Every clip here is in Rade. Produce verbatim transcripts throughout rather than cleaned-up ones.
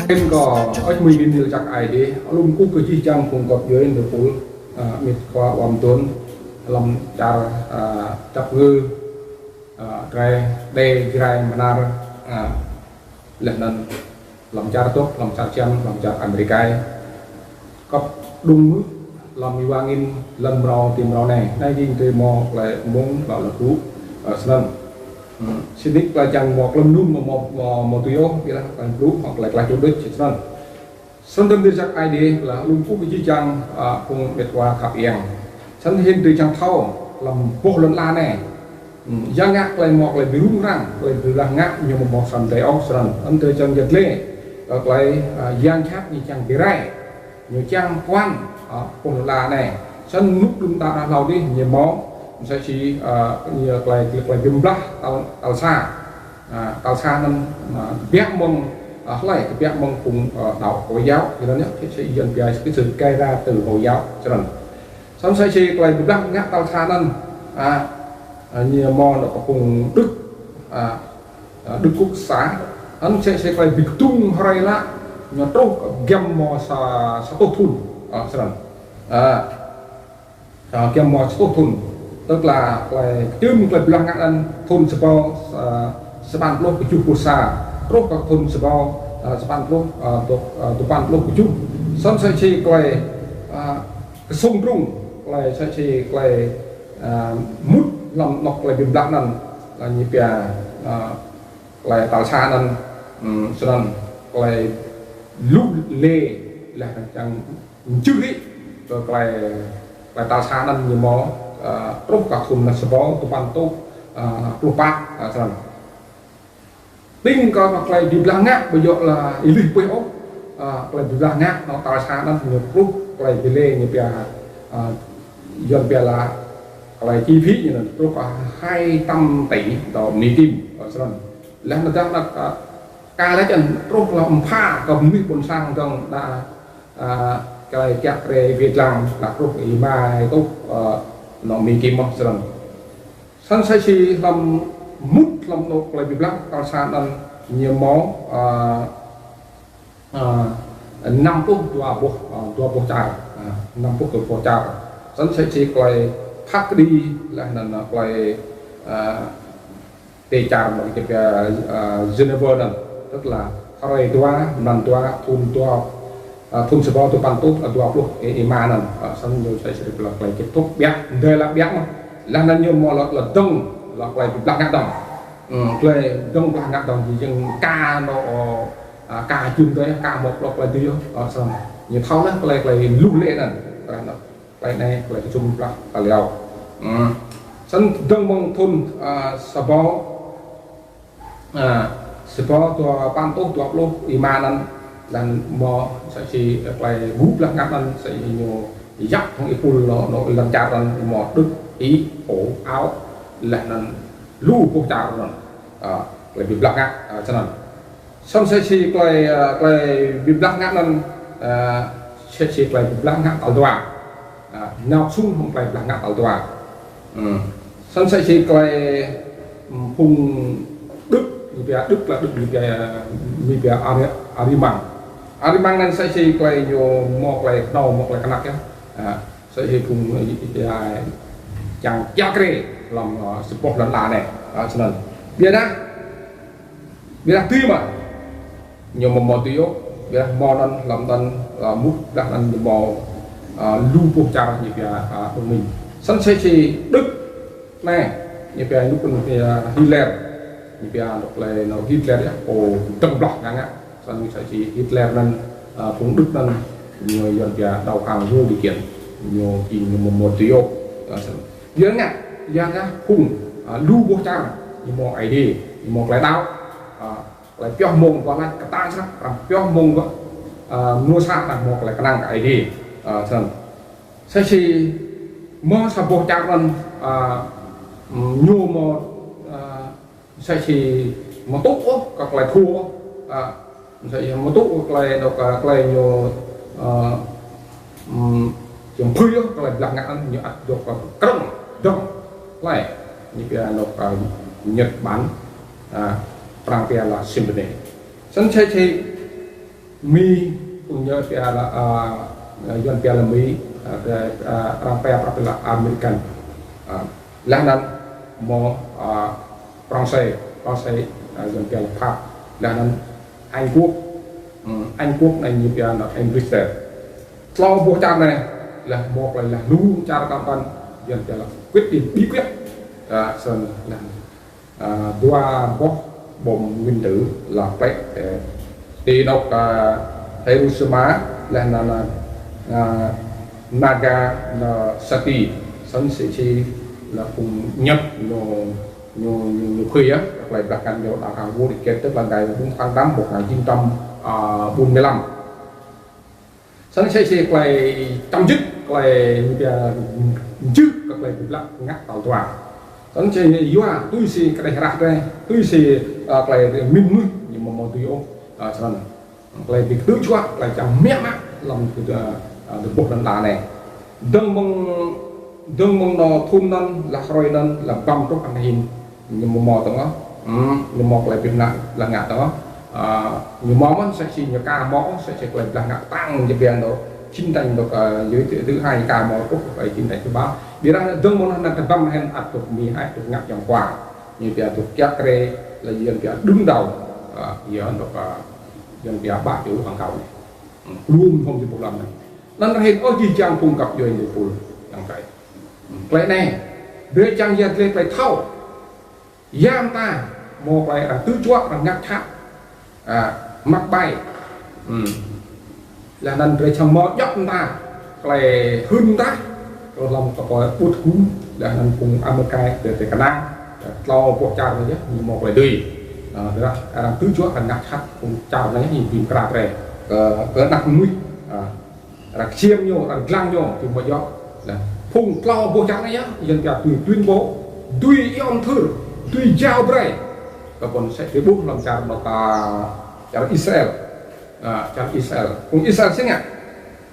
Ken ko, ăt mui bin nil čăk ai dih, alum kuk kơ jih jang phung găp djuê ndơ pul, a, mĭt khua wam tun, hlăm čar, a, čăp ngư, a, drei, đê, jrai, mnar, a, leh anăn hlăm čar Tŭk, hlăm čar Čăm, hlăm čar Amêrikai. Kăp đung mơh, hlăm êwa angĭn, lăn mrâo, ti mrâo anei. Anei jing drei mâo klei mông, lŏ lŏ tŭ, a, snăn. Hmm, sĭt nik klei čiăng mâo klei mnŭm mâo, mâo, mâo, mâo tui ôh, ƀiădah klei blŭ, hŏng klei klei čŭn đuč, snăn. Snăn dơ̆ng drei čăk ai dih, leh alum kuk kơ jih jang, a, phung mĭt wa khăp iêng. Snăn hĭn drei čiăng thâo, hlăm boh lăn ala anei. Hmm, ya ngă klei mâo klei bi rŭng răng, klei bi blah ngă ñu mâo mâo srăng drei ôh snăn. Anăn drei čiăng yăl dliê, a, klei, a, yang jhat ñu čiăng bi rai. Ñu čiăng kuan, a, boh lăn ala anei. Snăn ênuk đưm đă hlâo dih ñu mâo, msĕ si, a, ñu klei, klei, klei bi blah tal, tal sa. A, tal sa anăn, a, kbiă mơ̆ng, a, hlei, kbiă mơ̆ng phung, a, đăo Hồi giáo, snăn yơh, si, si, Yuăn pia, cái sự gây ra từ Hồi giáo, snăn. Snăn msĕ si klei bi blah ngă tal sa anăn, a, a, ñu mâo nŏ kơ phung Đức, a, a, Đức Quốc xã, anăn msĕ si klei bi kdŭng hruê lă, ñu truh giăm mâo sa, sa êtuh thŭn, a, snăn. A, a, giăm mâo sa êtuh thŭn. Tức là klei, kčưm klei bi blah ngă anăn thŭn sa êbâo, a, sa păn pluh kjuh pluh sa, truh kơ thŭn sa êbâo, a, sa păn pluh, a, dua, a, dua păn pluh kjuh. Snăn msĕ si klei, a, ksŭng drŭng, klei msĕ si klei, a, mŭt hlăm anôk klei bi blah anăn, a, ñu pia, a, klei tal sa anăn, hmm, snăn klei lu lê leh anăn čiăng mjưh ri kơ klei, klei tal sa anăn ñu mâo, a, truh kơ thŭn sa êbâo dua păn êtuh, a, pluh pă, a, snăn. Tĭng kơ klei bi blah ngă ƀu djŏ leh êlưih pui ôh, a, klei bi blah ngă anôk tal sa anăn ñu truh klei bi lê ñu pia, a, Yuăn pia leh klei chi phí ñu anăn truh kơ hai trăm tỷ đồng Mỹ Kim, a, snăn. Leh anăn dah, a, ka leh čăn truh leh mpha kơ mnuih ƀuôn sang dơ̆ng đa, a, klei kiă kriê wĭt lăng leh truh êma êtuh, a, nŏ Mỹ Kim mơh snăn. Snăn msĕ si hlăm mŭt hlăm anôk klei bi blah tal sa anăn ñu mâo, a, a, năm pluh dua boh, a, dua boh čar, a, năm pluh dua boh čar. Snăn msĕ si klei phat kđi leh anăn, a, klei, a, ti čar mă kơ, a, Geneva anăn, tức là hruê dua, mlan dua, thŭn dua, a, thŭn sa êbâo dua păn êtuh, a, dua pluh êma anăn, a, snăn ñu msĕ si klei, klei kết thúc ƀiă, mdei leh ƀiă mơh. Leh anăn ñu mâo lŏ, lŏ dơ̆ng, lŏ klei bi blah ngă dơ̆ng. Hmm, klei dơ̆ng blah ngă dơ̆ng jing ka nŏ, a, ka jŭm dei, ka mâo klei dei, a, snăn. Ñu thâo leh klei, klei lu lê anăn, klei anăn. Klei anei, klei kčưm blah tal êlâo. Hmm. Snăn dơ̆ng mơ̆ng thŭn, a, sa êbâo, a, sa êbâo dua păn êtuh dua pluh êma anăn, leh anăn mâo msĕ si klei bi blah ngă anăn, msĕ si ñu yap hŏng êpul nŏ, nŏ lăn čar anăn mâo Đức, Ý, Âu, Áo, leh anăn lu boh čar anăn. A, klei bi blah ngă, a, snăn. Snăn msĕ si klei, a, klei bi blah ngă anăn, a, msĕ si klei bi blah ngă tal dua. A, nao sung hŏng klei blah ngă tal dua. Hmm. Snăn msĕ si klei, hmm, phung Đức, ñu pia Đức leh Đức ñu pia, ñu pia Ari-, Arimang. Arimang anăn msĕ si klei ñu mâo klei knhâo, mâo klei knăk yơh. A, msĕ si phung, a, čiăng kiă kriê hlăm, a, sa boh lăn ala anei. A, snăn. Ƀiădah, ƀiădah tui mă. Ñu mâo mâo tui ôh, ƀiădah mâo anăn hlăm anăn, a, mŭt dah anăn ñu mâo, a, lu boh čar ñu pia, a, đồng minh. Snăn msĕ si Đức anei, ñu pia ñu pun pia Hitler. Ñu pia dôk leh nŏ Hitler yơh, ô, dơ̆ng blah ngă ngă. Snăn msĕ si Hitler anăn, a, phung Đức anăn, ñu Yuăn pia đầu hàng vô điều kiện. Ñu jing ñu mâo mâo tui ôh, a, snăn. Yuăn ngă, ya ngă phung, a, lu boh čar, ñu mâo Aê Diê, ñu mâo klei đăo, a, klei pioh mông wah lač ktang snăk, arăng pioh mông wah, a, mnuih sa arăng mâo klei knang kơ Aê Diê, a, snăn. Msĕ si mâo sa boh čar anăn, a, ñu mâo, a, msĕ si amâo tŭ ôh kơ klei thua, a, msĕ si amâo tŭ klei dôk, a, klei ñu, a, hm, čiăng phưi ôh klei blah ngă anăn ñu ăt dôk, a, krơ̆ng dơ̆ng klei ñu pia dôk, a, Nhật Bản, a, Prăng pia leh Symbionese. Snăn msĕ si Mi, phung ñu pia là, à, Yuăn pia là Mi, à, arăng pia prăp là American. À, leh anăn mâo, à, Prăng Sê, Prăng Sê, à, Yuăn pia là Pháp. Leh anăn Anh Quốc, ừ, Anh Quốc anei ñu pia là English. Tlâo boh čar anei, leh mâo klei leh lu čar kăm păn, Yuăn pia là quyết định bí quyết. À, snăn leh, à, dua boh bom nguyên tử là plĕ, à, ti anôk, à, Hiroshima, leh anăn, à, Nagasaki, snăn si si là phung Nhật ñu, ñu, ñu, ñu phưi yơh, klei blah ngăn ñu đa kang vô địch kết tức là ngày bốn tháng tám một ngàn chín trăm bốn mươi lăm. Snăn si si klei chấm dứt, klei ñu pia mjưh kơ klei bi blah ngă tal dua. Snăn si yua tui si kđeh hrah drei, tui si, à, klei mĭn mnuih ñu amâo mâo tui ôh, à, snăn. Klei bi ktư̆ juă, klei čiăng mă mă hlăm, à, dŭm boh lăn ala anei. Dơ̆ng mơ̆ng, dơ̆ng mơ̆ng nô thŭn anăn, leh hruê anăn, leh băm truh anei hĭn. Ñu amâo mâo tơngah, hmm, ñu mâo klei bi blah ngă tơngah. À, ñu mâo mơh, msĕ si ñu ka mâo, msĕ si klei blah ngă ktang ñu pia dôk, chiến tranh dôk, à, yua thứ, thứ hai ñu ka mâo truh, klei chiến tranh thứ ba. Ƀiădah dơ̆ng mơ̆ng anăn, anăn kơ băm hĭn ăt dôk Mi hĕ, dôk ngă yang khua. Ñu pia dôk kiă kriê, leh Yuăn pia đứng đầu, à, Yuăn dôk, à, Yuăn pia ba chủ hàng đầu anei. Hmm, kluôm hŏng ti pô lăn anăn. Anăn hĭn ôh jih jang phung găp djuê ñu pul yang kai. Hmm, klei anei, drei čiăng ya drei klei thâo. Ya mta, mâo klei arăng ktư̆ juă, arăng ngă jhat. À, măk ƀai. Hmm. Leh anăn drei čiăng mâo djăp mta, klei hưn mta, klei hlăm kpă ƀuh gŭ, leh anăn phung Amêrika, drei, drei knang, tlâo boh čar anei yơh, ñu mâo klei dưi. À, drei arăng ktư̆ juă, arăng ngă jhat, phung čar anei yơh, ñu bi mkra drei. Kơ, kơ anak mnuih, à, arăng ksiêm ñu, arăng dlăng ñu, ti mâo djŏ. Leh, phung tlâo boh čar anei yơh, Yuăn pia tui tuyên bố, tui iêu mthưr, tui jao brei. Kơ ƀuôn sĕ ti ƀuh hlăm čar anôk, à, čar Israel. À, čar Israel. Phung Israel si ngă.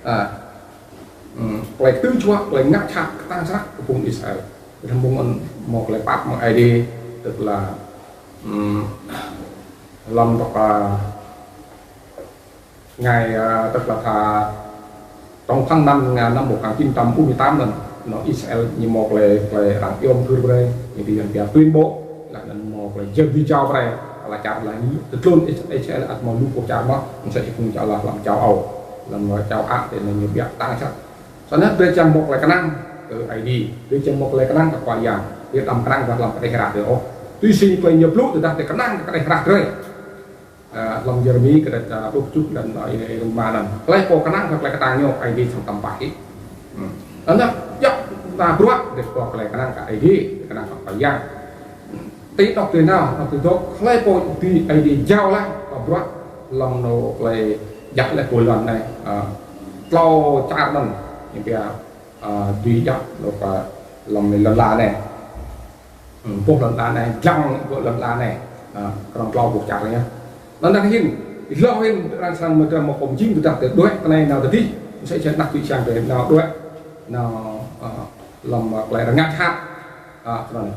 À, hmm, klei ktư̆ juă, klei ngă jhat, ktang srăng kơ phung Israel. Rơmung mâo klei pap mơ̆ng Aê Diê, tức là, hmm, hlăm dôk, à, ngày, à, tức là tha, trong tháng năm, à, năm một ngàn chín trăm bốn mươi tám anăn, nô Israel ñu mâo klei, klei arăng iêu mthưr brei, ñu bi Yuăn pia tuyên bố, leh anăn mâo klei jao bi jao brei, ala čar leh ñu, ti tlôn Is-, Israel ăt mâo lu boh čar mơh, msĕ si phung čar leh hlăm châu Âu, hlăm châu Á, ti anăn ñu ƀiă ktang srăng. Snăn drei čiăng mâo klei knang kơ Aê Diê, drei čiăng mâo klei knang kơ Khua Yang, drei đăm knang kơ hlăm kđeh hrah drei ôh. Tui si klei ñu blŭ tơdah drei knang kơ kđeh hrah drei. À, hlăm Yêrêmi kdrêč, à, pluh kjuh leh anăn, à, êlan êma anăn. Hlei pô knang kơ klei ktang ñu, Aê Diê srăng tăm pah hĕ. Hmm. Anăn, djăp ta bruă, drei pô klei knang kơ Aê Diê, knang kơ Khua Yang. Hmm. Ti anôk drei nao, anôk drei dôk, hlei pô dưi Aê Diê jao leh, kơ bruă, hlăm anôk klei djăp leh pô lăn anei, à, tlâo čar anăn, ñu pia, à, dưi djăp, anôk, à, hlăm lăn ala anei. Hmm, boh lăn ala anei, dlăng boh lăn ala anei. À, knŏng tlâo boh čar anei yơh. Anăn hĭn, êlâo hĭn, arăng srăng mâo, mâo kơ mjing, tơdah drei đuĕ, tinei nao tơdih, msĕ si anak čư̆ čhiăng drei nao đuĕ, nao, à, hlăm, à, klei arăng ngă jhat. À, snăn.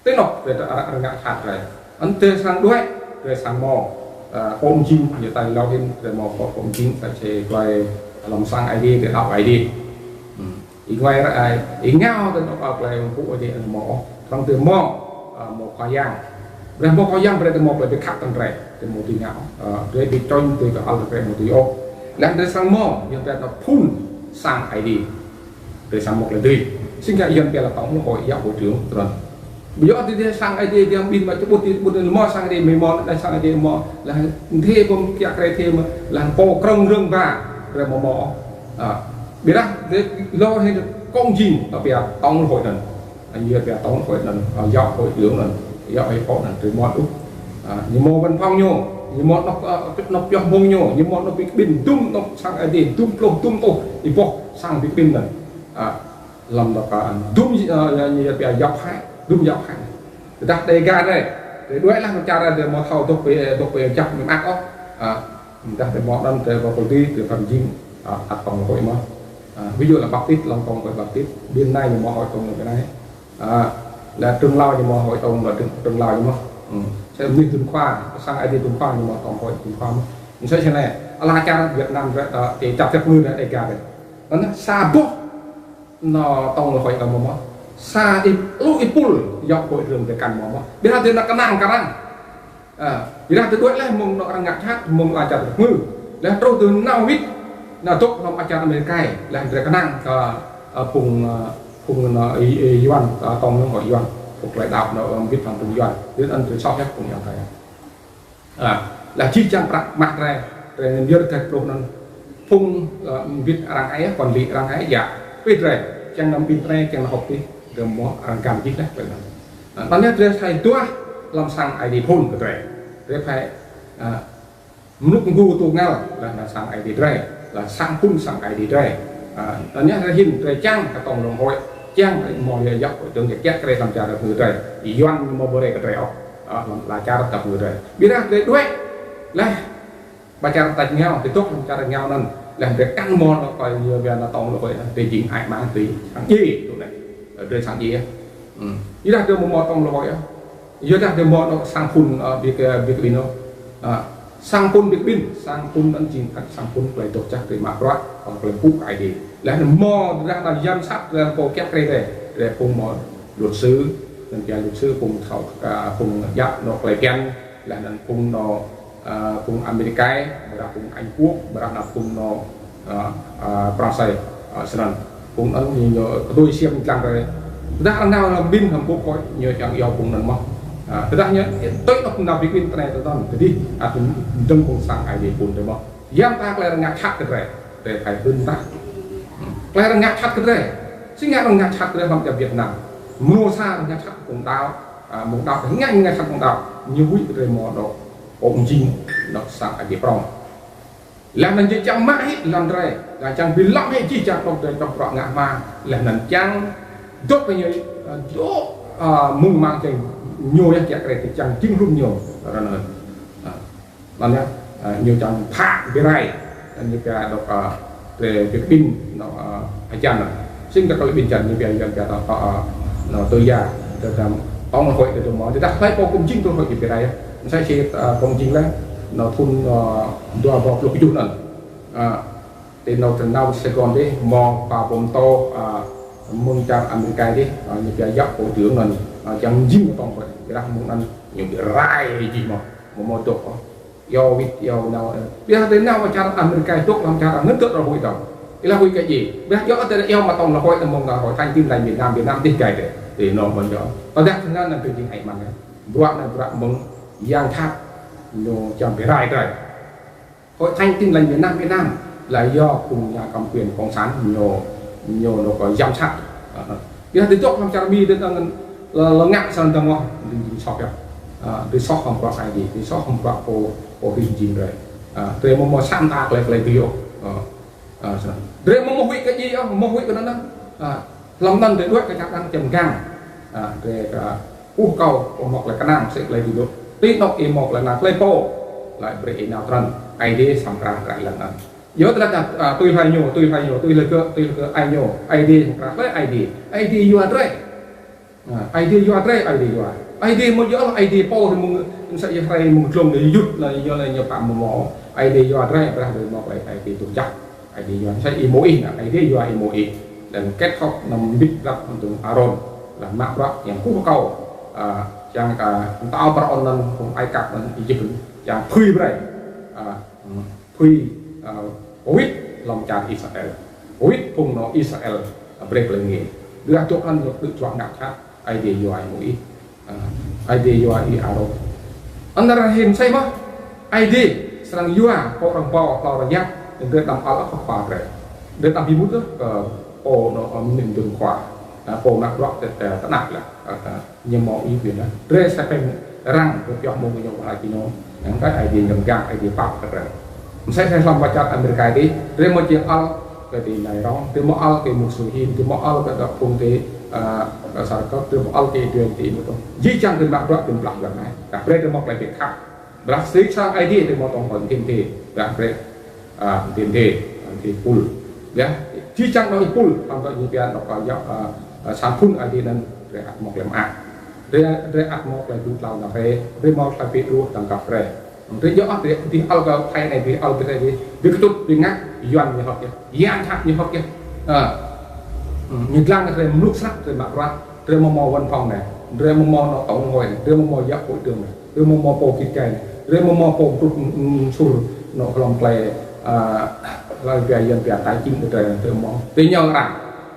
Ti anôk drei, arăng, arăng ngă jhat drei. Anăn drei srăng đuĕ, drei srăng mâo, à, kơ mjing, ñu tal êlâo hĭn, drei mâo kơ, kơ mjing, msĕ si klei hlăm sang Aê Diê, drei đăo Aê Diê. Hmm. Êngao, êngao ti anôk, ơ, klei mpŭ Aê Diê anăn mâo ôh. Tơdang drei mâo, ơ, mâo Khua Yang. Drei mâo Khua Yang, drei mâo klei bi khăp ktang drei. Drei mâo dưi ngă, ơ, drei bi čŏng, drei bi ăl, drei mâo dưi ôh. Leh drei srăng mâo, Yuăn pia anăn phŭn sang Aê Diê. Drei srăng mâo klei dưi. Snăn kơ Yuăn pia là tổng hội, giáo hội trưởng, tơdrăn. Bi yua ti drei sang Aê Diê, drei bi mă čŭ ƀuh ti, ƀuh ti mâo sang Aê Diê, mâo mâo, leh sang Aê Diê mâo, leh drei pô kiă kriê drei mâo, leh pô krơ̆ng rơ̆ng ba, drei mâo mâo. À, ƀiădah drei lŏ hĕ kông jing, ta pia tổng hội anăn. Anăn ñu pia tổng hội anăn, à, giáo hội trưởng anăn, giáo hội anăn, drei mâo ôh. À, ñu mâo văn phòng ñu, ñu mâo anôk, à, anôk pioh mmông ñu, ñu mâo anôk bi kƀĭn, dŭm anôk sang Aê Diê, dŭm pluh, dŭm êtuh, êboh sang bi kƀĭn anăn. À, hlăm dôk, à, dŭm, à, ñu pia giáo hội, dŭm giáo hội. Tơdah Đêga drei, drei đuĕ leh anăn čar drei amâo thâo dôk bi, dôk bi jăk ñu mơak ôh. À, tơdah drei mâo anăn drei mâo kơ dưi, drei pơjing, à, ăt tổng hội mơh. À, ví dụ là Baptist, hlăm tổng hội Baptist, bên này ñu mâo hội tổng hội bên này. À, là trưởng lao ñu mâo hội tổng là trưởng, trưởng lao ñu mâo. Ừ. Sẽ mnuih dŭm khua, sang Aê Diê dŭm khua ñu mâo tổng hội dŭm khua mơh. Msĕ snei, ala čar Việt Nam drei, ơ, ti čar Việt Nam drei, drei ga drei. Anăn sa boh, nao tông lŏ huĭ kơ mâo mơh. Sa ip, lu ipul, yŏk kơ drei drei kăn mâo mơh. Ƀiădah drei nao knang kơ arăng. Ơ, ƀiădah drei đuĕ leh mơ̆ng nao arăng ngă jhat, mơ̆ng ala čar Việt Nam. Leh truh drei nao wĭt, nao dôk hlăm ala čar Amêrika, leh drei knang kơ, ơ, phung, ơ, phung nao, ơ, ơ, Yuăn, ơ, tông lŏ huĭ Yuăn, phung klei đăo nao, ơ, wĭt hŏng phung Yuăn. Drei anăn drei soh yơh phung Yuăn drei. Ơ, leh jih jang prăk mah drei, drei anăn yơr drei pluh anăn. Phung, ơ, mbĭt arăng ai, quản lý arăng ai, ya. Pih drei, čiăng nao mbĭt drei, čiăng nao hŏk pih, drei mâo arăng găn jih leh, klei anăn. Ơ, anăn yơh drei thâo duah, hlăm sang Aê Diê phŭn kơ drei. Drei phải, ơ, mluk mgu tu ngăl, leh anăn sang Aê Diê drei, leh sang phŭn sang Aê Diê drei. Ơ, anăn yơh drei hĭn, drei čiăng kơ tông lŏ huĭ, čiăng mâo yơh yŏk, dơ̆ng yơh kiă kriê hlăm čar Việt Nam drei. Yuăn mâo brei kơ drei ôh, ơ, hlăm ala čar Việt Nam drei. Ƀiădah drei đuĕ, leh, ba čar tač êngao, ti dôk hlăm čar êngao anăn, leh drei kăn mâo nao kơ ñu ba nao tông lŏ huĭ, drei jing ai mang drei sang djiê, tui anei. Ơ, drei sang djiê. Hmm. Ƀiădah drei mâo mâo tông lŏ huĭ, ơ. Ƀiădah drei mâo nao sang phŭn, ơ, bi kơ, bi kơ ƀin nao. Ơ, sang phŭn bi kơ ƀin, sang phŭn anăn jing sang phŭn klei dôk jăk drei mă bruă, ơ, klei mpŭ Aê Diê. Leh anăn mâo ƀiădah nao giám sát, drei pô kiă kriê drei, drei phung mâo luật sư, anăn pia luật sư phung thâo, ơ, phung djă nao klei bhiăn, leh anăn phung nao, ơ, phung Amêrika, ƀiădah phung Anh Quốc, ƀiădah nao phung nao, ơ, ơ, Prăng Sê, ơ, snăn. Phung anăn ñu, ñu ktuê siam dlăng drei. Ƀiădah arăng nao hlăm ƀin hlăm pŭk kơ ñu čiăng iêu phung anăn mơh. Ơ, ƀiădah ñu, tui anôk nao bi kƀĭn tinei tinăn. Tơdah, ơ, dơ̆ng phung sang Aê Diê phŭn drei mơh. Yang ta klei arăng ngă jhat kơ drei. Drei thâo ƀĭn ta. Hmm. Klei arăng ngă jhat kơ drei. Si ngă arăng ngă jhat kơ drei hlăm čar Việt Nam. Mrô sa arăng ngă jhat phung đăo. Ơ, mơ̆ng đăo, ngă, ngă jhat phung đăo. Ñu huĭ kơ drei mâo dôk. Ôk jing, dôk sang Aê Diê prŏng. Leh anăn jih jang mă hĕ lăn drei, leh čiăng bi lăm hĕ jih jang dôk drei dôk bruă ngă hma, leh anăn čiăng dôk kơ ñu, ơ, dôk, ơ, mơ̆ng mang čiăng ñu yơh kiă kriê ti čiăng jing hlŭn ñu, ơ, anăn, ơ, anăn yơh, ơ, ñu čiăng phă bi rai, anăn ñu pia dôk, ơ, drei bi kƀĭn, dôk, ơ, ajan. Sĭt kơ klei ƀĭn jan ñu pia, ñu pia dôk, ơ, ơ, nao tui ya, tơdah tông lŏ huĭ tơdah mâo, tơdah hlei pô kŭm jing tông lŏ huĭ bi rai, msĕ si, ơ, kŭm jing leh, nao thŭn, ơ, dua êbâo pluh kjuh anăn. Ơ, ti nao, ti nao Sài Gòn dih, mâo pă boh mtô, ơ, mơ̆ng čar Amêrika dih, ơ, ñu pia yap bộ trưởng anăn, ơ, čiăng jing tông lŏ huĭ, ƀiădah mơ̆ng anăn ñu bi rai jih mơh, mâo mâo dôk, ơ, iêu wĭt, iêu nao, ơ. Ƀiădah ti nao čar Amêrika dôk hlăm čar ngă dôk lŏ huĭ dơ̆ng. Ƀiădah huĭ kơ jih. Ƀiădah iêu ăt iêu mă tông lŏ huĭ, mơ̆ng nao Hội Thánh Tin Lành miền Nam, miền Nam dih gai drei. Ti nao mâo dôk. Tơdah snăn anăn drei jing ai mang. Bruă anăn bruă mơ̆ng yang jhat ñu čiăng bi rai drei. Hội Thánh Tin Lành miền Nam, miền Nam là do phung nhà cầm quyền cộng sản ñu, ñu, ñu có giám sát. Ơ, ơ. Ƀiădah ti dôk hlăm čar Mi dih anăn lŏ, lŏ ngă snăn dơ̆ng mơh, dih jing soh yơh. Ơ, dih soh hŏng bruă Aê Diê, dih soh hŏng bruă pô, pô hrih jing drei. Ơ, drei mâo mâo sa mta klei, klei dih yơh. Ơ, ơ, snăn. Drei mâo mâo huĭ kơ jih, ơ, mâo huĭ kơ anăn. Ơ, hlăm anăn drei đuĕ kơ čar arăng čiăng gang. Ơ, drei kơ Ơ, kâo, kâo mâo klei knang, msĕ klei dôk. Ti anôk ih mâo klei knang klei pô. Lač brei ih nao trăn. Aê Diê srăng mkra klei lăn anăn. Yua tơdah, ơ, tui hlue ñu, tui hlue ñu, tui hlue kơ, tui hlue kơ ai ñu. Aê Diê mkra klei Aê Diê. Aê Diê yua drei. Ơ, Aê Diê yua drei, Aê Diê yua. Aê Diê mâo yua Aê Diê pô mơ̆ng, msĕ yua hrei mơ̆ng dlông dih yut leh, yua leh ñu pă mâo mâo. Aê Diê yua drei, brei drei mâo klei Aê Diê dôk jăk. Aê Diê yua, msĕ Y-Môis anăn, Aê Diê yua Y-Môis. Leh anăn kết hợp anăn mbĭt leh anăn Arôn. Leh mă bruă čiăng kkuh kâo, ơ, čiăng kơ mtao pharaôn anăn, phung Ai Cập anăn, Êjip anăn, čiăng phưi brei. Ơ, phưi, ơ, wĭt hlăm čar Israel. Wĭt phung nao Israel, ơ, brei klei ngê. Ƀiădah dôk anăn ñu kdơ̆ čuă ngă jhat, Aê Diê yua Y-Môis. Ơ, Aê Diê yua Y-Arôn. Anăn arăng hĭn msĕ mơh. Aê Diê srăng yua kơ arăng pô, kơ arăng yap, drei đăm ăl ăt khua drei. Drei đăm bi mŭt kơ pô nao, ơ, mnuih mdơ̆ng khua. Ơ, pô mă bruă ti, ti, ti anăp leh. Ơ, ơ, ñu mâo ih bi anăn. Drei sa pĕ răng, drei pioh mơ̆ng ñu wah ai ti ñu. Anăn kơ Aê Diê ngăm gang, Aê Diê pap kơ drei. Msĕ msĕ hlăm wa čar Amêrika dih, drei mâo čiăng ăl kơ ti nai rong, drei mâo ăl kơ mục sư hin, drei mâo ăl kơ dăp phung ti, ơ, kơ Sarkot, drei mâo ăl kơ drei ti mŭt. Jih jang drei mă bruă drei blah lăn anei. Dah brei drei mâo klei bi khăp. Blah sĭt sang Aê Diê drei mâo tông hŏng tin ti. Dah brei, ơ, tin ti, ơ, ti pul. Ya, jih jang nao ipul, hlăm dŏ ñu pia nao kơ yap, ơ, ơ, sang phŭn Aê Diê anăn drei ăt mâo klei mơak. Drei, drei ăt mâo klei dŭ tlâo nao hriê, drei mâo klei bi truh tăm kăp drei. Drei djŏ, drei, drei ăl kơ thai anei, drei ăl kơ thai anei, drei ktŭt, drei ngă, Yuăn ñu hŏk yơh. Yang jhat ñu hŏk yơh. Ơ. Ñu dlăng drei mluk snăk, drei mă bruă, drei amâo mâo văn phòng anei, drei amâo mâo anôk tổng hội anei, drei amâo mâo giáo hội trưởng anei, drei amâo mâo pô gĭt gai anei, drei amâo mâo pô mtrŭt, mm, sur, anôk hlăm klei, ơ, klei pia Yuăn pia tài chính drei, drei amâo mâo. Drei ñu arăng.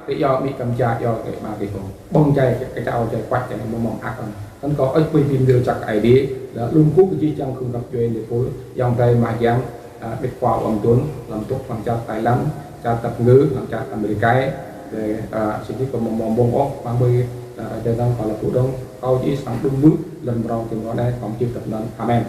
Drei djŏ amĭ kăm ja, djŏ kơ ama kơ hŏng. Ƀơ̆ng jai, kơ čao jai, kuăt jai, amâo mâo mơak ôh. Snăn kâo ăt bi bi mdê čăk Aê Diê, leh lŭm kŭ kơ jih jang khung găp djuê leh pôl, ayŏng adei mah jiăng, ơ, ƀĭt khua ƀăng dŭn, hlăm dôk hlăm čar Thái Lan, čar Dap Ngư, hlăm čar Amêrika, leh, ơ, sĭt nik kâo amâo mâo mbông ôh, ƀăng ƀơi, ơ, adei dơ̆ng, kâo lŏ pŭ dơ̆ng, kâo jih sang đŭng mưh, lăn mrâo ti mrâo anei, kâo mjưh dăp anăn. Amen.